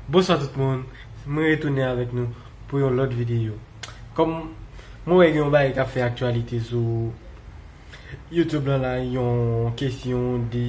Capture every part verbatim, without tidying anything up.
Bonswa tout moun, mwen retounen avèk nou pou yon lòt videyo. Kòm mwen wè gen yon bagay k ap fè aktyalite sou YouTube lan la, yon kesyon de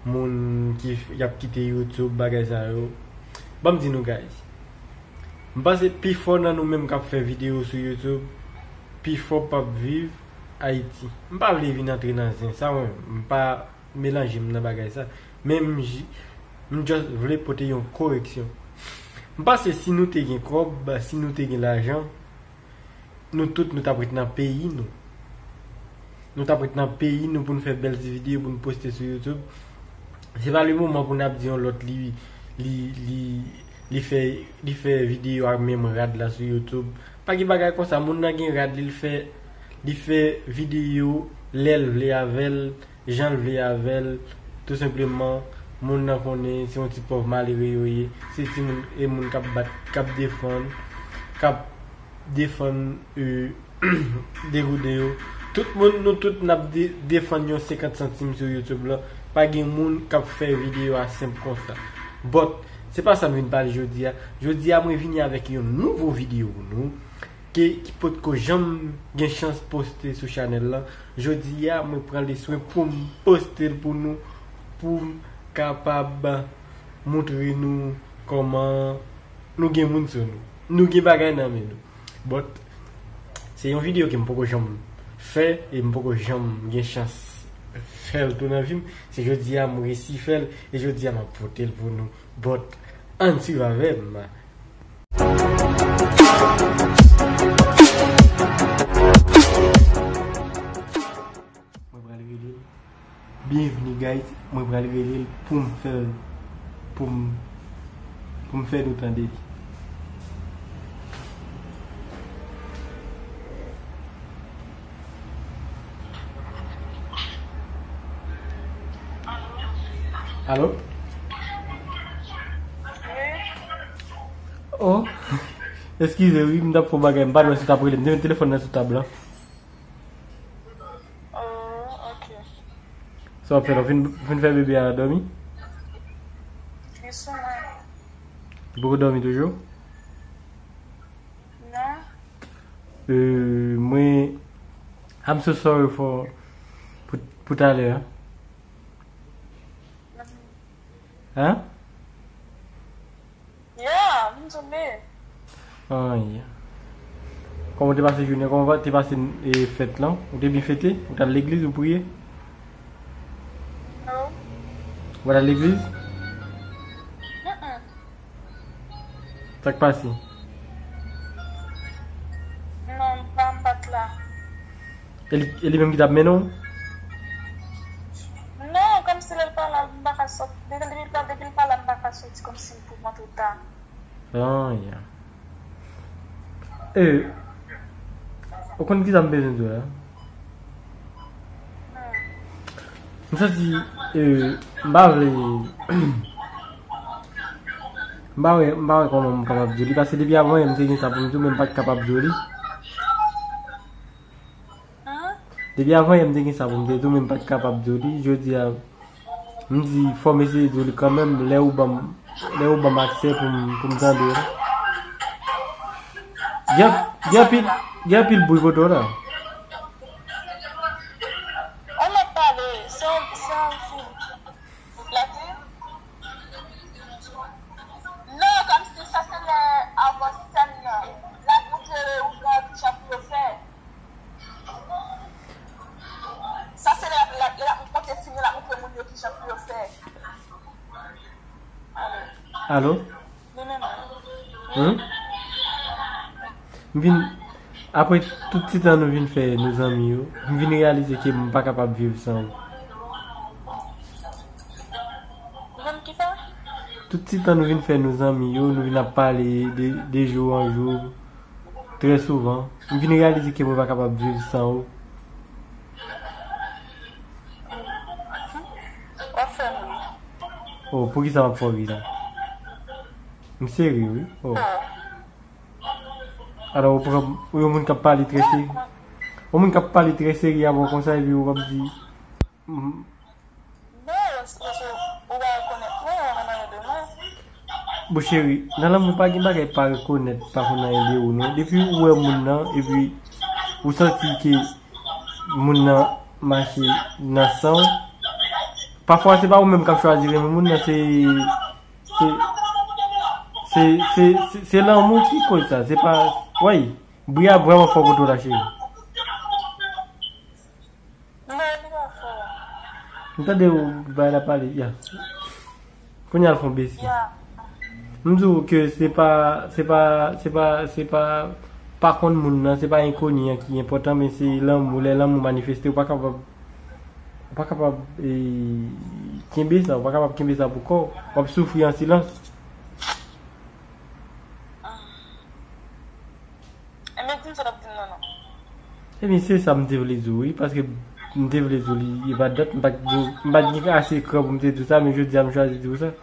moun ki f- y ap kite YouTube, bagay sa yo. Ban m di nou guys, m panse pifò nan nou menm k ap fè videyo sou YouTube, pifò p ap viv Ayiti. M pa vle vin antre nan zen sa, mwen, m pa melanje m nan bagay sa. Men m, j- m just vle pote yon koreksyon. M panse si nou te gen kòb, si nou te gen lajan, nou tout nou t ap ret nan peyi nou. Nou t ap ret nan peyi nou pou n fè bèl ti videyo pou n poste sou YouTube. Se pa le moman pou n ap di yon lòt li li li li fè li fè videyo ak menm rad la sou YouTube. Pa gen bagay konsa, moun nan gen rad li, l fè li fè videyo lè l vle avè l, jan l vle avè l. Tou senpleman, moun nan konnen se yon ti pòv malere yo ye. Se timoun e moun k ap bat, k ap defann, k ap defann e, degouden yo. Tout moun, nou tout n ap de- defann yon senkant santim sou YouTube lan. Pa gen moun k ap fè videyo a senp konsa. But, se pa sa m vin pale jodi a. Jodi a, mwen vini avèk yon nouvo videyo pou nou ke ki potko janm gen chans poste sou chanèl lan. Jodi a, mwen pran le swen pou m poste l pou nou, pou m kapab moutre nou kòman nou gen moun sou nou. Nou gen bagay nan men nou. But, se yon videyo ke m poko janm fè e m poko janm gen chans fè l tou nan vi m. Se jodi a m resi fè l e jodi a m ap pote l pou nou. But, ann swiv avè m. Mwen pral rele l. Byenvni guys, mwen pral rele l pou m fè l, pou m, pou m fè nou tande li. Alo? Oh, eskize wi, m t ap fè yon bagay, m pa t wè si w t ap rele m. M te met telefòn nan sou tab la. Oh, ok. Sa w ap fè la? Ou fin, fin fè bebe a dòmi? Li sou mwen. Li poko dòmi toujou? Non. Euh, mwen, I'm so sorry for, pou, pou talè a. Hein? Yeah, m tonbe. Ah, yeah. Kòman w te pase jounen? Kòman w te pase, e, fèt lan? Ou te byen fete? Ou t al legliz, ou priye? Non. Ou pa t al legliz? Mm-mm. Sa k pase? Non, m pa, m pa t la. E li, e li menm ki t ap mennen w? Non, kòmsi lè l pa la, m pa ka sòti. Depi, depi, depi l pa la, m pa ka sòti kòmsi pou m antre ta. Ah, ya. E, ou konn kisa m bezwen di w la? M santi, e, m pa vle, m pa wè, m pa wè kòman m kapab di w li, paske depi avan yè m te gen sa pou m di w, men m pa t kapab di w li. Depi avan yè m te gen sa pou m te di w, men m pa t kapab di w li. Jodi a, m di, fò m eseye di w li kanmenm, lè ou ban m, lè ou ban m aksè pou m, pou m tande w. Gen, gen anpil, gen anpil bri kote w la. Ou mèt pale, se yon, se yon fi. Lati? Non, kòmsi sa se lè avan sèn nan. L ap montre ou jan ki jan pou yo fè. Sa se lè l ap, lè l ap, lè l ap montre fi yo, l ap montre moun yo ki jan pou yo fè. Alo? Alo? Li menm. Hmm? M vin, apre tout ti tan nou vin fè nou zanmi yo, m vin reyalize ke m pa kapab viv san ou. Ou menm ki fè? Tout ti tan nou vin fè nou zanmi yo, nou vin ap pale de, de jou an jou, trè souvan, m vin reyalize ke mwen pa kapab viv san ou. W ap fè m ri. Oh, poukisa m ap fè w ri la? M serye, wi. Oh. Oh. Alò, ou pran, ou yon moun k ap pale trè serye. Yon moun k ap pale trè serye avè w konsa, epi ou ap di, mm. Non, se paske ou pa rekonèt mwen, ou pa nan de mwen. Bon, cheri, nan lanmou pa gen bagay pa rekonèt, pa konn anyen de ou non. Depi ou wè moun nan, epi ou santi ke moun nan mache nan san w, pafwa se pa ou menm k ap chwazi renmen moun nan, se, se, se, se, se, se lanmou ki koz sa. Se pa, wi, bri a vrèman fò kote w la, cheri. Non, li pa fò. M tande w bay la pale, ya. Kounye a l fè yon besi. Ya. M di w ke se pa, se pa, se pa, se pa, pa konn moun nan, se pa enkoni an ki enpòtan, men se lanmou, lè lanmou manifeste, ou pa kapab, ou pa kapab, e, kenbe sa, ou pa kapab kenbe sa pou kò w. W ap soufri an silans. Ebyen, di m sa w t ap di m nan, non. Ebyen, se sa m te vle di w, wi, paske m te vle di w li, e pa dat, m pa t gen, m pa t gen ase kran pou m te di w sa, men jodi a m chwazi di w sa.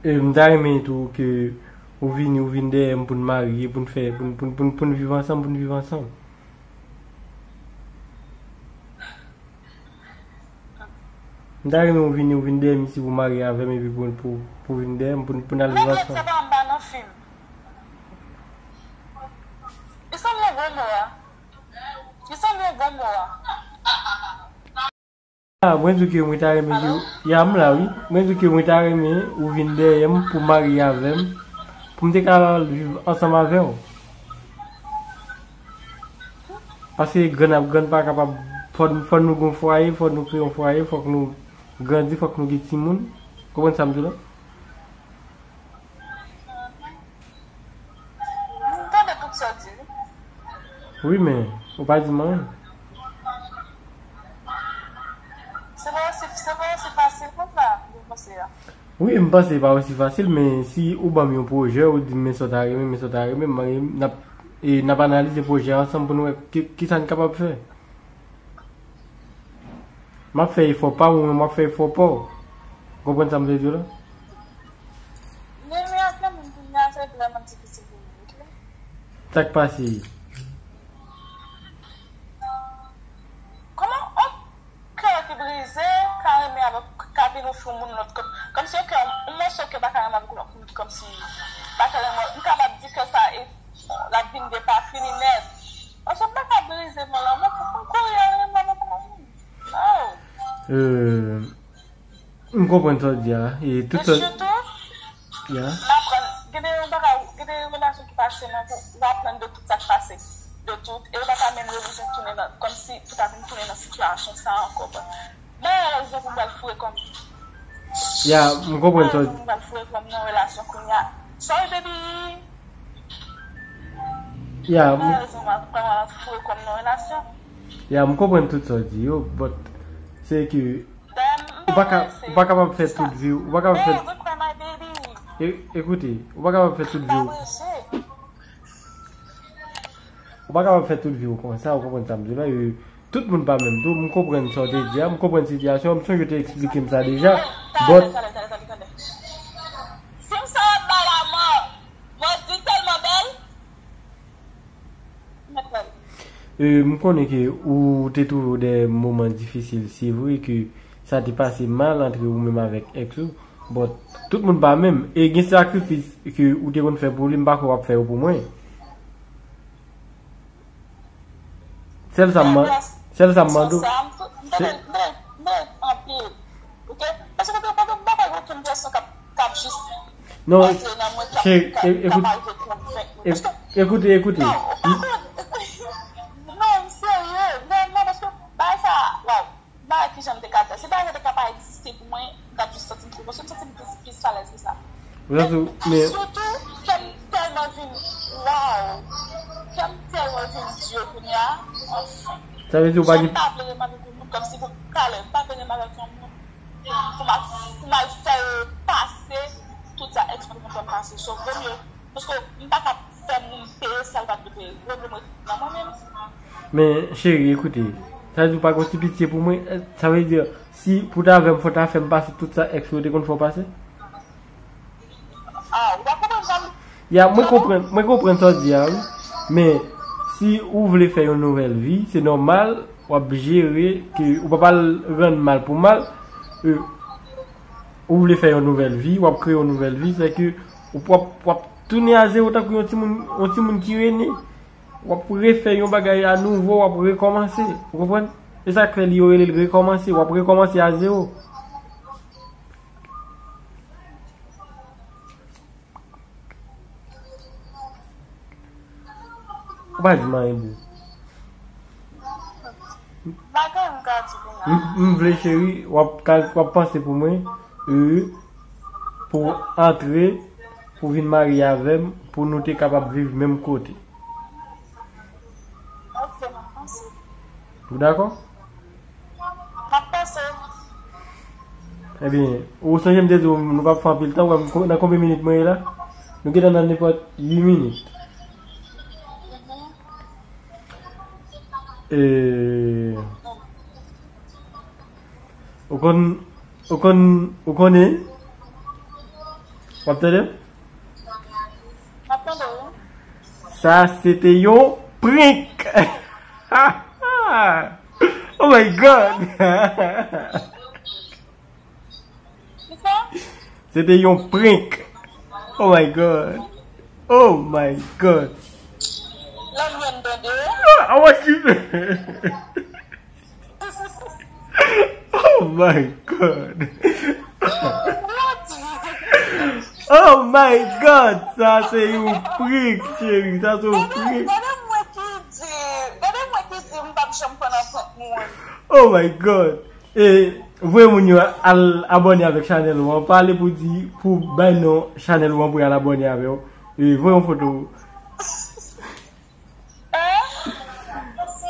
E m ta renmen tou ke ou vini, ou vin dèyè m pou n marye, pou n fè, pou n, pou n, pou n, pou n viv ansanm, pou n viv ansanm. M ta renmen ou vini, ou vin dèyè m isi pou w marye avè m epi pou, pou, pou vin dèyè m, pou, pou n al viv ansanm. Sa pa anba nan fim. Li sanble yon gwo mo a. Li sanble yon gwo mo a. Ah, mwen di w ke mwen ta renmen ke, ya, m la, wi. Mwen di w ke mwen ta renmen ou vin dèyè m pou w marye avè m, pou m te ka al viv ansanm avè w. Paske grann ap grann pa kapab, fò, fò nou gen yon fwaye, fò nou kreye yon fwaye, fòk nou grandi, fòk nou gen timoun. Konprann sa m di w la? M tande tout sa w di, wi. Wi, men ou pa di m anyen. Se pa osi, se pa osi fasil konsa, mwen panse a. Wi, m panse e pa osi fasil, men si ou ban m yon pwojè, ou di m men sa w ta renmen, men sa w ta renmen, m, n ap, e, n ap analize pwojè a ansanm pou n wè ki, kisa n kapab fè. M ap fè efò pa m, ou menm w ap fè efò pa w. Konprann sa m vle di w la? Renmen ak yon moun kounye a, se vrèman difisil pou mwen, oke? Sa k pase? Kòman yon kè ki brize ka renmen avèk, ka vin ofri yon moun lòt kè? Kòmsi yon kè, yon mòso kè pa ka renmen avèk yon lòt moun, kòmsi pa ka renmen, m kapab di kè sa e l ap vin depafini nèt. Paske m pa ka brize mwen lanmou pou m kouri al renmen avèk yon moun. Oh. Euh, m konprann sa w di a. E tout sa. E sitou, ya, m aprann, gen de bagay, gen de relasyon ki pase nan, ou aprann de tout sa k pase. De tout. E ou pa ka menm revin tounen nan, kòmsi pou ta vin tounen nan sitiyasyon sa a ankò. Bon, mwen gen rezon pou m pral foure kò m. Ya, m konpren sa w di. Mwen gen rezon pou m pral foure kò m nan relasyon kounye a. Sorry, baby. Ya, m gen rezon pou m pral foure kò m nan relasyon. Ya, m konprann tout sa w di yo, but se ke ou pa ka, ou pa kapab fè tout vi w, ou pa kapab fè. Babe, we cry my baby. E, ekoute, ou pa kapab fè tout vi w. Ou pa kapab fè tout vi w konsa, ou konprann sa m di w la, e, tout moun pa menm tou, m konprann sa w te di a, m konprann sitiyasyon an, m sonje w te eksplike m sa deja, but. Talè, talè, talè, talè, talè. Fim sa ap bay la mò. Mò di tèlman bèl. Mèt wè l. E, m konnen ke ou te twouve w dèyè moman difisil, se vre ke sa te pase mal antre ou menm avèk èks ou, but tout moun pa menm, e gen sakrifis ke ou te konn fè pou li, m pa kwè w ap fè yo pou mwen. Sèl sa m man-, sèl sa m mande w. Sa, m tou, m tande, m tande, m tande anpil. Oke? Paske te pa gen bagay okenn pèsonn k ap, k ap jis antre nan mwen, k ap, k ap, k ap al fè konvenk mwen. Paske, ekoute, ekoute. Non, ou pa konn. Non, m serye, vrèman, paske bagay sa, waw. Bagay kijan m te ka di sa? Si bagay sa te ka pa egziste pou mwen, m t ap jis santi m trè, paske m santi m plis, plis alèz ke sa. Men, men sitou, kè m tèlman vin, waw! Kè m tèlman vin di kounye a, anfen. Sa vle di ou pa gen. Jan m pa vle renmen avèk yon moun, kòmsi pou talè, m pa vle renmen avèk yon moun pou m al, pou m al fè yo pase tout sa èks mwen te konn fè m pase. So, vomye, paske m pa ka fè moun peye sa l pa t dwe peye. Vomye m ret nan mwen menm. Men, cheri, ekoute. Sa vle di ou pa gen ti pitye pou mwen? Sa vle di, si pou ta avè m, fò ta fè m pase tout sa èks ou te konn fè w pase? Ah, ou pa konprann sa m. Ya, mwen konprann, mwen konprann sa w di a, wi. Men, Si ou vle fè yon nouvèl vi, se nòmal, w ap jere ke ou pa pral rann mal pou mal. E, ou vle fè yon nouvèl vi, w ap kreye yon nouvèl vi, se ke ou p ap, w ap tounen a zewo tankou yon timoun, yon timoun ki rene. W ap refè yon bagay a nouvo, w ap rekòmanse. Ou konprann? E sa k fè li yo rele l rekòmanse. W ap rekòmanse a zewo. Ou pa di m anyen, boo. Bagay m ka di pou m. M, m vle, cheri, w ap ka, w ap panse pou mwen, e, pou w antre, pou w vin marye avè m, pou nou te kapab viv menm kote. Ok, m ap panse. Ou dakò? M ap panse. Ebyen, ou sonje m te di w nou p ap fè anpil tan, ou wè m ko-, nan konbyen minit mwen ye la? Nou gentan nan nenpòt uit minit. E, ou konn, ou konn, ou konnen? W ap tande? M ap tande w. Sa se te yon prank. Oh my God. Kisa? Se te yon prank. Oh my God. Oh my God. Lòt mwen tande. Ah, I want you. Oh my God. Oh my God. Sa se yon prank, cheri. Sa se yon prank. Gade mwen ki di, gade mwen ki di m p ap janm pran nan prank moun. Oh my God. E voye moun yo al abòne avèk chanèl ou an. Pale pou di, pou bay non chanèl ou an pou y al abòne avè w. E voye yon foto.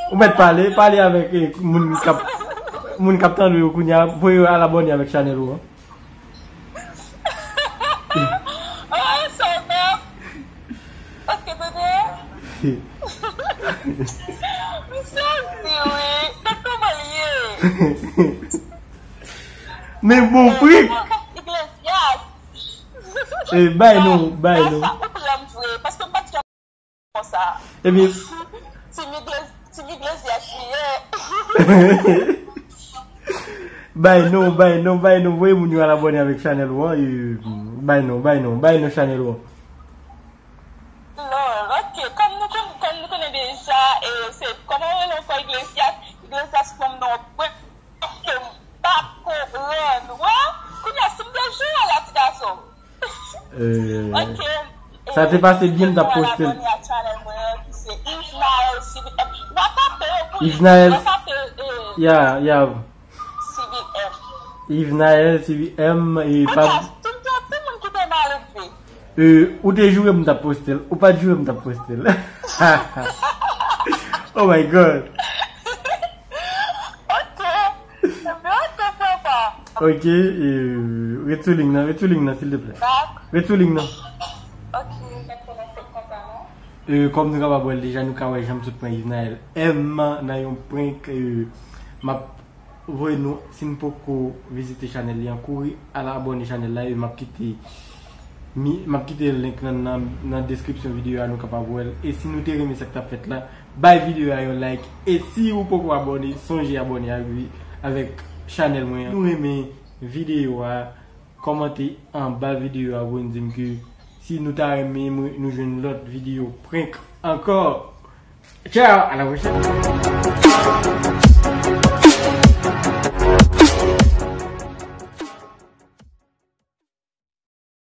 Ou mèt pale, pale avèk, eh, moun k ap, moun k ap tande yo kounye a, voye yo al abòne avèk chanèl ou an. Oh, sa w fè? Paske tande. M sezi, wi. Gad kòman l ye. Men bon prank. Iglesias. Eh, bay non, bay non. Sa ou pran m vre, paske m pa t konsa. Ebyen, Team Igle-, Team Iglesias li ye. Bay non, bay non, bay non. Voye moun yo al abòne avèk chanèl ou an. E, bay non, bay non, bay non chanèl ou an. Lòl, ok. Kòm nou konn, kòm nou konnen deja, e, se, kòman w rele ankò, Iglesias? Iglesias pran m nan yon prank ke m pa t konprann. Wè, kounye a, si m te jwenn yon lòt ti gason. Eh, ok. Sa te pase byen, m t ap poste l. Abòne ak chanèl mwen an, ki se Yvnael C V M. W ap tape yo pou li. Yvnael. W ap tape, eh, ya, ya. C V M. Yvnael C V M, e pa. Tout, tout, tout moun ki te mal elve. Eh, ou te joure m t ap poste l. Ou pa t joure m t ap poste l. Oh my God. Ok. Ebyen, ok, papa. Ok, eh, ret sou liy nan, ret sou liy nan, silteplè. Dak. Ret sou liy nan. Ok, mèt kòmanse konsa, non? Eh, kòm nou kapab wè l deja, nou ka wè jan m sot pran Yvnael M nan yon prank, eh, m ap voye nou, si n poko vizite chanèl li an, kouri al abòne chanèl la, e m ap kite mi, m ap kite link nan, nan, nan deskripsyon videyo a, nou kapab wè l. E si nou te renmen sa k t ap fèt la, bay videyo a yon like. E si ou poko abòne, sonje abòne avè, avèk chanèl mwen an. Si nou renmen videyo a, kòmante anba videyo a pou n di m ke si nou ta renmen mwen, nou jwenn lòt videyo prank ankò. Ciao, à la prochaine.